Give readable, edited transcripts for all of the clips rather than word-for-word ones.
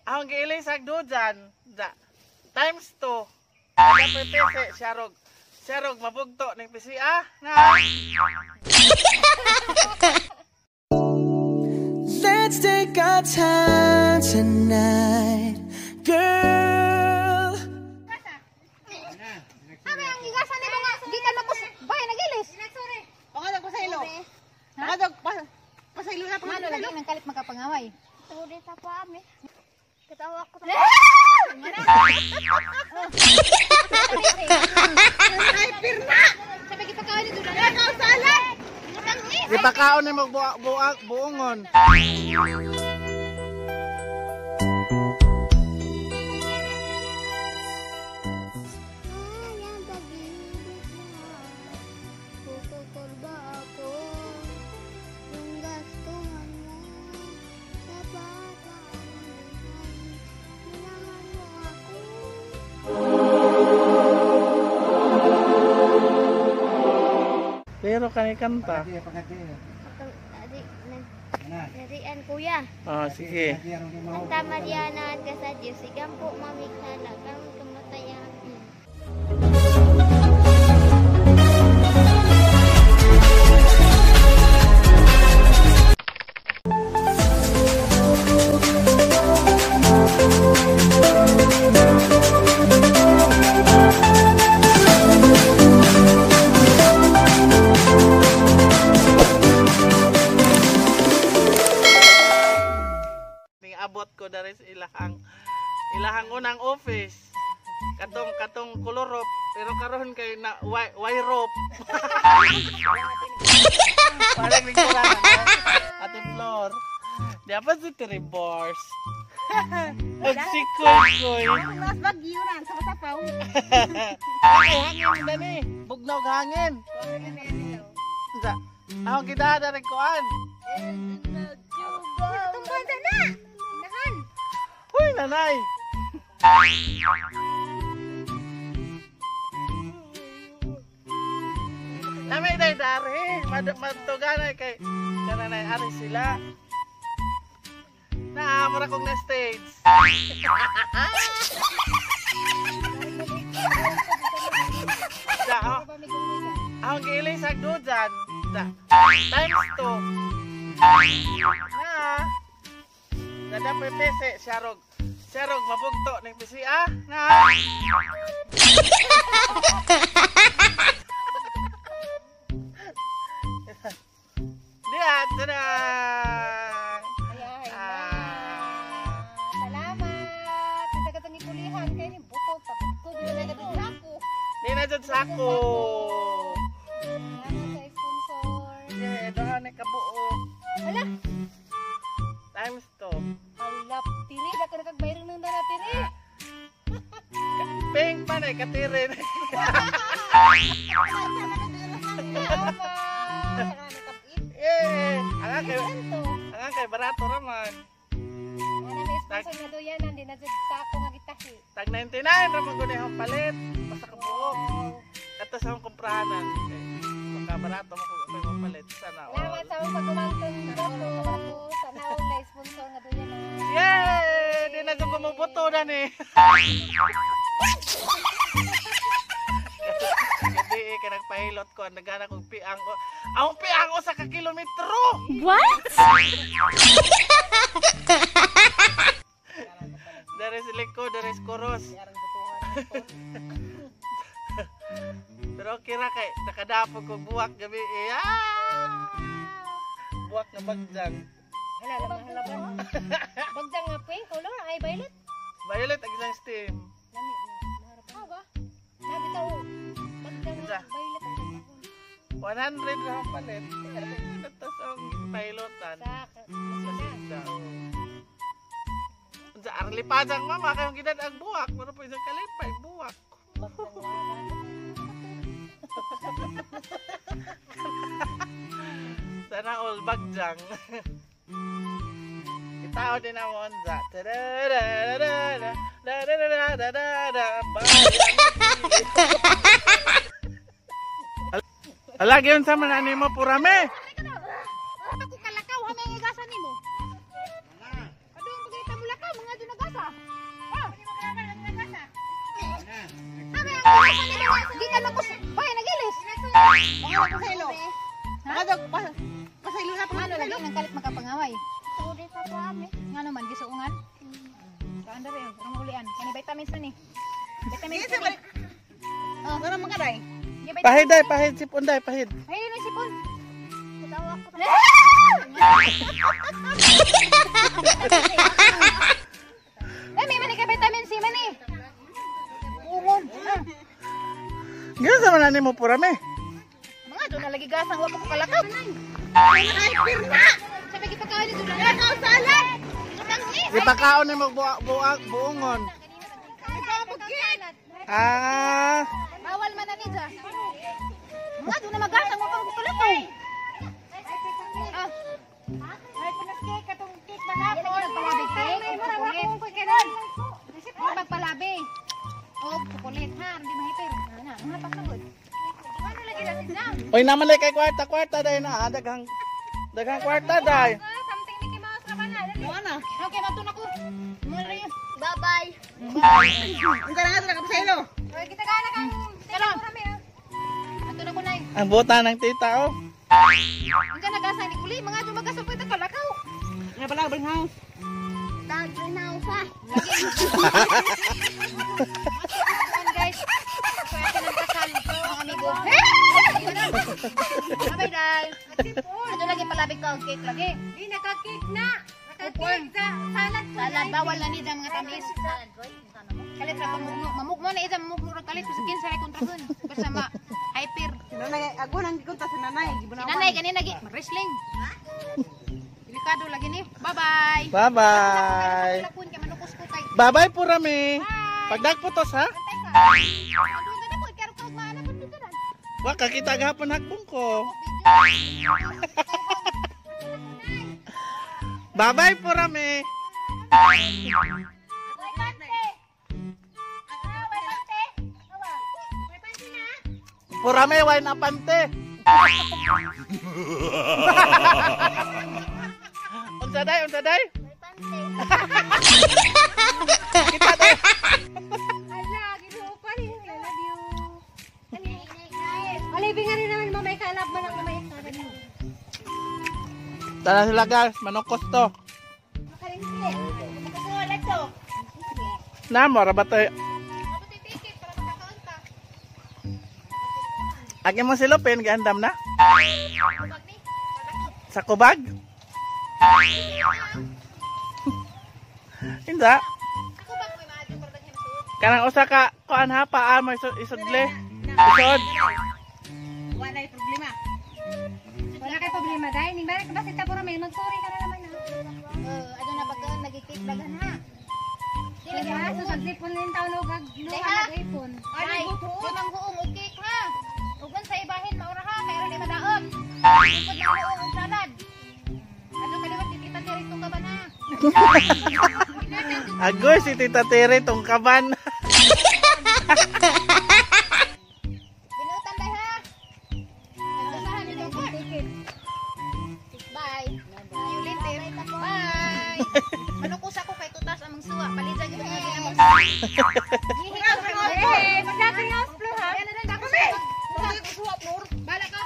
Akong giilisag dujan. Da. Times 2. Kada PC siya rog. Siya rog mabugto ning PC ah. Na. Let's take our time tonight, girl. Ame ang gigasan nimo nga gikan mo kus bay nagilis. Pakadog pa sa ilo. Pakadog pa sa ilo na Ano lagi nang kalit magkapangaway. Turi sa pa ami. Katawa ko. Sniper na. Sabi gipakaon ni dulan. Kausalan. Gipakaon nimo buongon. Sayang pag-ibig mo. Puputol ba ako? Yung gastuhan mo sa pagkain. Minahal mo ako. Pero kani kanta. Narian kuya. Oh, sige. Santa Mariana at ka sa Diyos, ikampo mamikhala, kang kamatayan. Ning abot ko dari sa ilahang unang office. Katong katong kolorop pero karon kay na way rope. Parang lingkuran na. Ate Flor. Di pa si Tribors. Si Koy Koy. Mas bagyo na sa kasapaw. Ay, hangin dani. Bugnaw hangin. Sa ako kita dari kuan. Tumbuhan sa na. Nahan. Huy, nanay. Namay day dari, matuganay kay kananay ari sila. Na mura kong na stage. Da, oh. Akong giilisag dujan. Da. Times 2. Na. Dada PC siya rog. Siya rog mabugto ning PC ah. Na. Diya, tada. Ay, Ah. salamat. Sa katong ikulihan kay ni buto pagkog na na sako. Di na jud sako. Salamat sa sponsor. Yeah, doon na kabuo. Hala. Times 2. Hala, tiri da ka nakagbayro nang dara tiri. Pink pa na katirin. Salamat. Eh, ang kay Santo. ang kay barato ra man. Ana may sponsor nga doyan di na jud sako nga gitahi. Tag 99 ra man gud akong palit. Basta kabuok. Kato sa akong kumprahanan. Eh, baka barato mo kung ako'y mapalit. Sana all. Salamat sa akong pagumangkong boto. Sana all na sponsor nga doyan. Yay! Di na jud kumubuto na ni. Gabi eh, kay nagpahilot ko, nagana kong piang ko. Ang piang ko sa ka kilometro! What? Dari sa likod, dari sa kuros. Pero okay ra kay nakadapog ko buwak gabi eh. Ah! Buwak na bagjang. Hala, hala, hala ba? Bagdang nga pink color ay violet. Violet ang isang steam. Lami na. Naharap. Ba? Nabi tao. Bagdang Isa. nga violet ang ganda. 100 na ang palit. Tapos ang pilotan. Sa Sa Sa arli pajang mama kayong gidad ang buwak. Mura po isang kalipay buwak. Sana all bagjang. Itao din ang onza. Tadadadadada, dadadadadada, bayan. Ala, giyon sa man mo purame. Ako kalakaw, ha may igasan nimo. Kadung pagita mo lakaw, mga dunagasa. Pangalan ko sa ilo. Mga pasaylo na Ano pangalan lagi nang kalit makapangaway. Sorry pa po kami. Nga naman gisuungan. Kaan dere, ang ulian. Kani vitamins na ni. Vitamins Sige, na ni. balik. Oh, gano'n man ka day. Di vitamins. Pahid day, pahid sipon day, pahid. Ay, na sipon. Katawa ko. Ay, may man ka vitamin C man eh. Buungon. Ah, Gano'n sa man mo purame. mga doon na lagi gasang wa pa ko kalakaw. Ay, pirna! Sabi gipakaon ni doon na. Ikaw salad! Ipakaon ni mo buongon. Ikaw pagkit! Ah, Bawal man na ni dya. Mga doon na magasang wa pa ko kalakaw. Ah. Ay, punas cake, katong cake man ako. Yan ang magpalabi cake o chocolate. Ang magpalabi. O chocolate ha, hindi mahipir. Ana, mga pasagod. Ano lagi na siya? oy naman lay kay kwarta, kwarta day na. Ah, daghang daghang kwarta day. Ah, something Mickey Mouse ra ba na? Dali. Ano na? Okay, mato na ko. Mga rin. Bye-bye. Ang gano'n nga talaga pasaylo. Oy, kita ka na kang Karon. kami ah. Ato na ko nay. Ang buta ng tita oh. Ang nagasa ni uli, mga dumagasa pa ito kalakaw. Nga pala, bring house. Tag na usa. Ayan guys. Swerte ng kasal, mga amigo. Bye dal. Ato lagi palabig ka og cake lagi. Di naka-cake na. Naka-cake sa salad ko. Salad bawal na ni mga tamis. Kalit ra pamugno. Mamugno na ida mamugno ra kalit sa kinsa ra kontrahon. Basta ma hyper. Sinanay, ako nang gikunta sa nanay. Si nanay gani lagi wrestling. Delikado lagi ni. Bye-bye. Bye-bye. Lakun kay manukos ko kay. Bye-bye purame. Pagdagputos ha. Antay ka. Adto na po kay kag maana pud dito na. Wa kakita gahapon hakbong ko. Bye-bye purame. Way pante. Ah, way pante. Awa. Way pante na. Purame way na pante. Unsa day, unsa day? May pante. Kita day. Ala, Ginoo ko ni. I love you. Ani. Alibin nga rin naman mamay kalab man ang mamay kalab. Tara sila guys, manukos to. Makalingki. Makasulat to. Na mo ra ba to? Abot yung ticket para makakaon ta. Agi mo silupin giandam na. Kubag ni. Sa kubag? Inda. Ako ba may maadyo para daghan suot? Kanang usa ka kuan ha paa mo isudle. Isod. Wala yung problema. Wala kay problema dai. Ning balik ba sita puro may magsorry ka na naman ah. Ano na pagkaon nagki-cake daghan ha. Di lagi Diba? ang So saglipon na yung taon og ag no Day, ha? ipon. Ay, di mang huong og cake ha. Ug sa ibahin maura ha kay aron di madaot. Lingkod na huong og salad. Ano kaliwat ni Tita Terry tong kaban ha. Agoy si Tita Tere tong kaban. Binutan day ha. Nagdasahan ni Doko. Ticket. Bye. See you later. Bye. Manukus ako kay tutas among suwa. Palidya gyud ang among suwa. Eh, magdating house floor ha. Ayan na rin dako. Bala ka.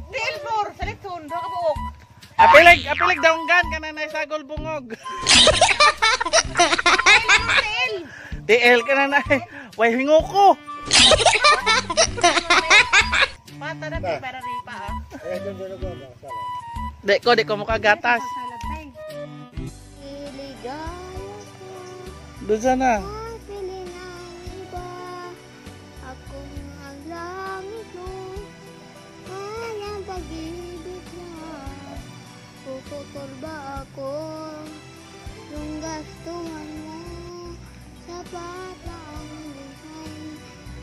Real floor, sa litson, doon ka buok. Apilig, apilig donggan kanang naisagol bungog. TL kanang na. Way hinguko. Pata na, para ripa ah. Di ko mukagatas. Salad tay. Iligaya ka. Doon sana. Pili ng iba. Akong ang langit mo. Walang pag-ibig na. Puputol ba ako? Yung gastuhan mo. Sapat na ang buhay.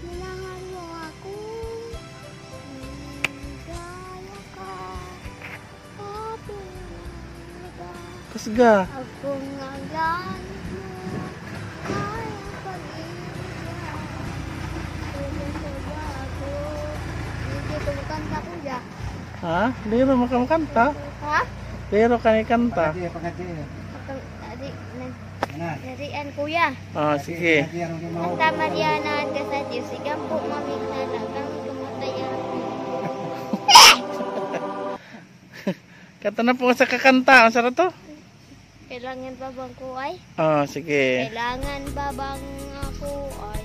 Minahal mo ako. Iligaya ka. Pili ng iba. Kusga. Akong ang langit mo ay ang pag-ibig na. Tulong ba ako? Hindi ko makanta, kuya. Ha? Lero makamkanta. Ha? Lero kani kanta. Narian, kuya. Ah, sige. Santa Mariana, ka sa Diyos, ikampo mamigtala kami kumatay ang Kanta na po sa kakanta. Ang sarap to? Kailangan pa bang kuay? Oh, sige. Kailangan pa bang ako ay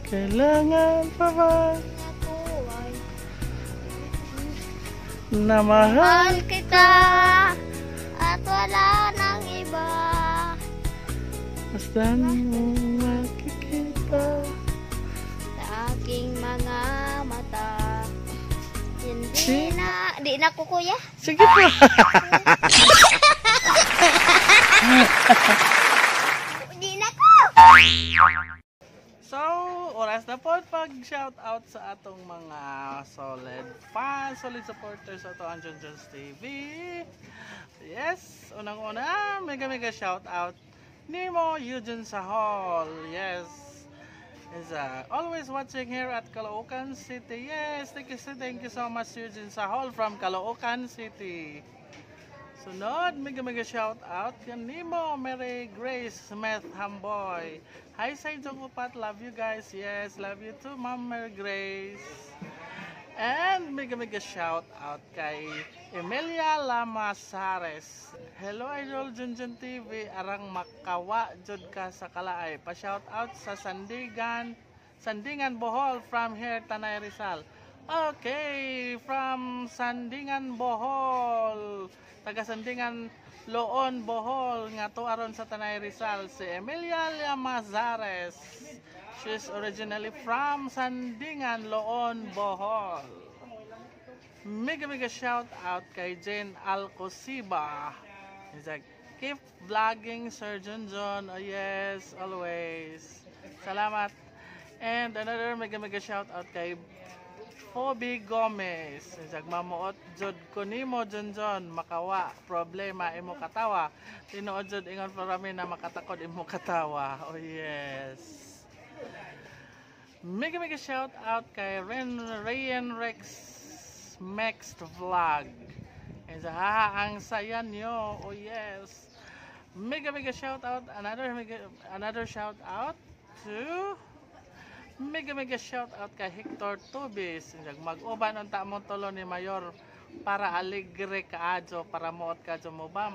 Kailangan pa ba ako ay na mahal? mahal kita at wala nang iba. Basta mo makikita. Sa aking mga mata. Hindi na, di na ko, kuya. Sige po. Di na ko. So, oras na po pag shout out sa atong mga solid fans, solid supporters sa ato ang John Jones TV. Yes, unang-una, mega mega shout out Nemo Eugene Sahol. Yes. Is always watching here at Caloocan City. Yes, thank you so much, Eugene Sahol from Caloocan City. Sunod, mega mega shout out kay Nemo Mary Grace Smith Hamboy. Hi sa inyong upat, love you guys. Yes, love you too, Ma'am Mary Grace. And mega mega shout out kay Emilia Lamasares. Hello, Idol Junjun TV, arang makawa jud ka sa kalaay. Pa shout out sa Sandigan, Sandingan Bohol from here, Tanay, Rizal. Okay, from Sandingan Bohol. Taga Sandingan Loon Bohol nga to aron sa Tanay, Rizal, si Emilia Lamazares. She's originally from Sandingan Loon Bohol. Mega mega shout out kay Jane Alcosiba. He's like, "Keep vlogging, Sir John John." Oh yes, always. Salamat. And another mega mega shout out kay Phoebe Gomez. He's like, "Mamuot jud ko nimo, John John, makawa problema imo katawa. Tinuod jud ingon parami na makatakod imo katawa." Oh yes. Mega mega shout out kay Ren Rayan Rex Next Vlog. And sa "Haha, ang saya nyo." Oh yes. Mega mega shout out, another mega another shout out to mega mega shout out kay Hector Tubis. "Mag-uban unta mo tulo ni Mayor para alegre kaadyo para muot kadyo mo ba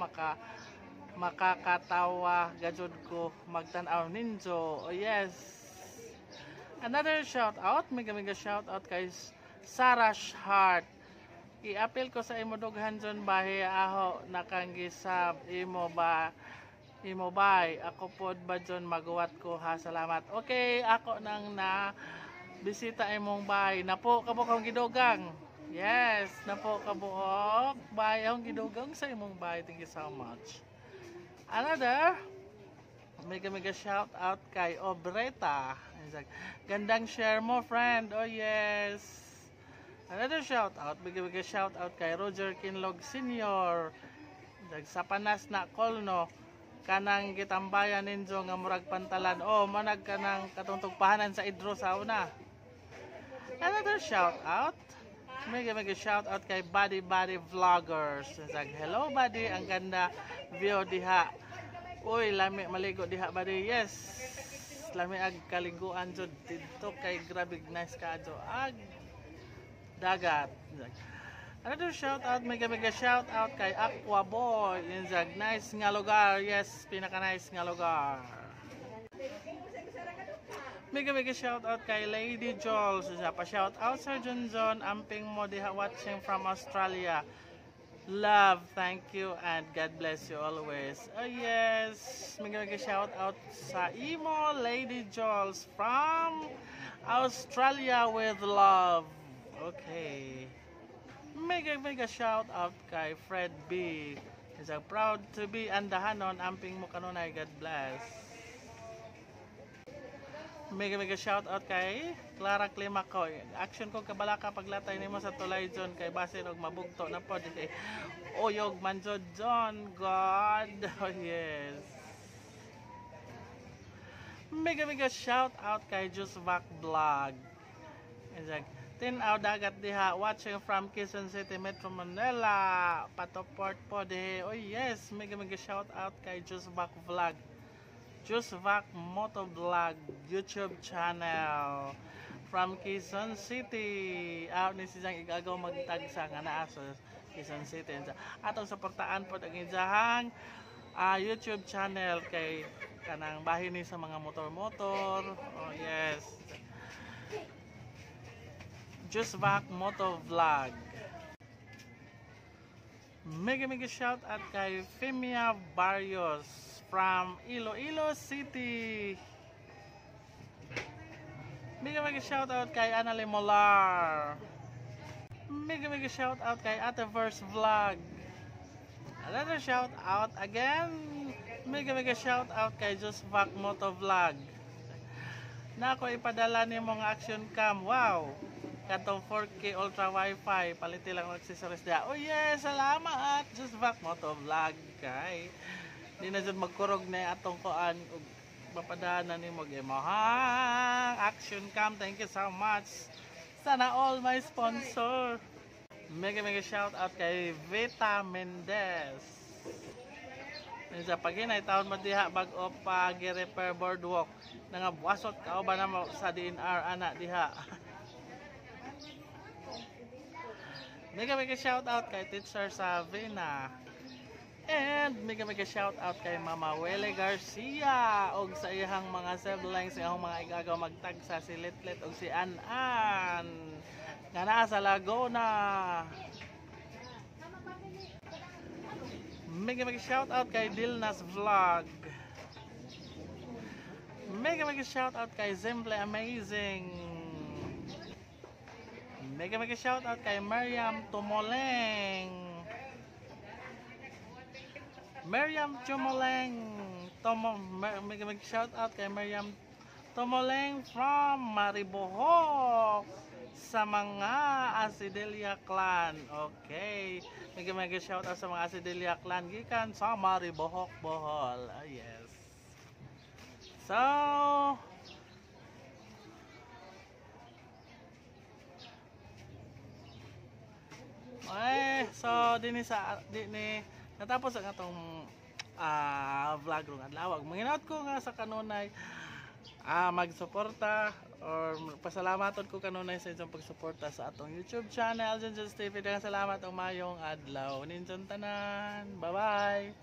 makakatawa gajud ko magtan-aw ninyo." Oh yes. Another shout out, mega mega shout out kay Sarah Hart. "I-apil ko sa imo dughan, John, bahi aho nakanggisab imo ba imo bay ako pod ba, John, maguwat ko ha, salamat." Okay, ako nang na bisita imong bay napo kabuok akong gidugang. Yes, napo kabuok bay akong gidugang sa imong bay. Thank you so much. Another mega mega shout out kay Obreta. He's like, "Gandang share mo, friend." Oh yes. Another shout out, mega mega shout out kay Roger Kinlog Senior. "Sa panas na kolno kanang gitambayan ninyo nga murag pantalan." Oh, manag kanang katong tugpahanan sa Idro sa una. Another shout out. Mega mega shout out kay Buddy Buddy Vloggers. He's like, "Hello, Buddy, ang ganda view diha. Uy, lami maligo diha, Buddy." Yes. Lami ag kaliguan jud didto kay grabe nice kaadyo ag dagat. Another shout out, mega mega shout out kay Aqua Boy. Inzag, "Nice nga lugar." Yes, pinaka nice nga lugar. Mega mega shout out kay Lady Jules. Siya pa shout out, "Sir John John, amping mo diha, watching from Australia. Love, thank you and God bless you always." Oh yes, mega mega shout out sa imo, Lady Jules, from Australia with love. Okay. Mega mega shout out kay Fred B. He's a "Proud to be Andahanon, amping mo kanunay, God bless." Mega mega shout out kay Clara Climaco. "Action ko kabalaka paglatay nimo sa tulay, John, kay basin og mabugto na pod kay oyog man jud, John God." Oh yes. Mega mega shout out kay Jusvac Vlog. He's like, "Tin-aw dagat diha, watching from Quezon City, Metro Manila. Patoport po dihe." Oh yes, mega mega shout out kay Jusvac Vlog. Jusvac Moto Vlog YouTube channel. From Quezon City. Out ni siyang igagaw magtagsa nga naa sa Quezon City. Atong suportaan pod ang iyahang YouTube channel kay kanang bahin ni sa mga motor-motor. Oh yes. Just Back Moto Vlog. Mega mega shout out kay Femia Barrios from Iloilo City. Mega mega shout out kay Annalie Molar. Mega mega shout out kay Ate Verse Vlog. Another shout out again. Mega mega shout out kay Just Back Moto Vlog. Na ako ipadala ni mga action cam. Wow. Katong 4K Ultra Wi-Fi. Paliti lang ang accessories diha. Oh yes, salamat. Just Back Moto Vlog kay di na jud magkurog na atong kuan ug mapadana nimo imong action cam. Thank you so much. Sana all my sponsor. Mega mega shout out kay Vita Mendez. Sa paginay taon mo diha bag-o pa gi-repair boardwalk, nangabwasot ka ba na mo sa DNR ana diha. Mega mega shout out kay Teacher Savina. And mega mega shout out kay Mama Wele Garcia og sa iyang mga siblings, iyang mga igagaw magtagsa, si Litlit og si An-An nga naa sa Laguna. Mega mega shout out kay Dilnas Vlog. Mega mega shout out kay Simple Amazing. Mega mega shout out kay Miriam Tumoleng. Miriam Tumoleng. Mega mega shout out kay Miriam Tumoleng from Maribojoc sa mga Asidelia clan. Okay. Mega mega shout out sa mga Asidelia clan gikan sa Maribojoc, Bohol. Ah, yes. So, eh, so dinhi sa dinhi natapos ang atong vlog rong adlaw. Manginaot ko nga sa kanunay magsuporta or pasalamaton ko kanunay sa inyong pagsuporta sa atong YouTube channel, Junjun's TV. Daghang salamat og mayong adlaw. Ninjon tanan. Bye-bye.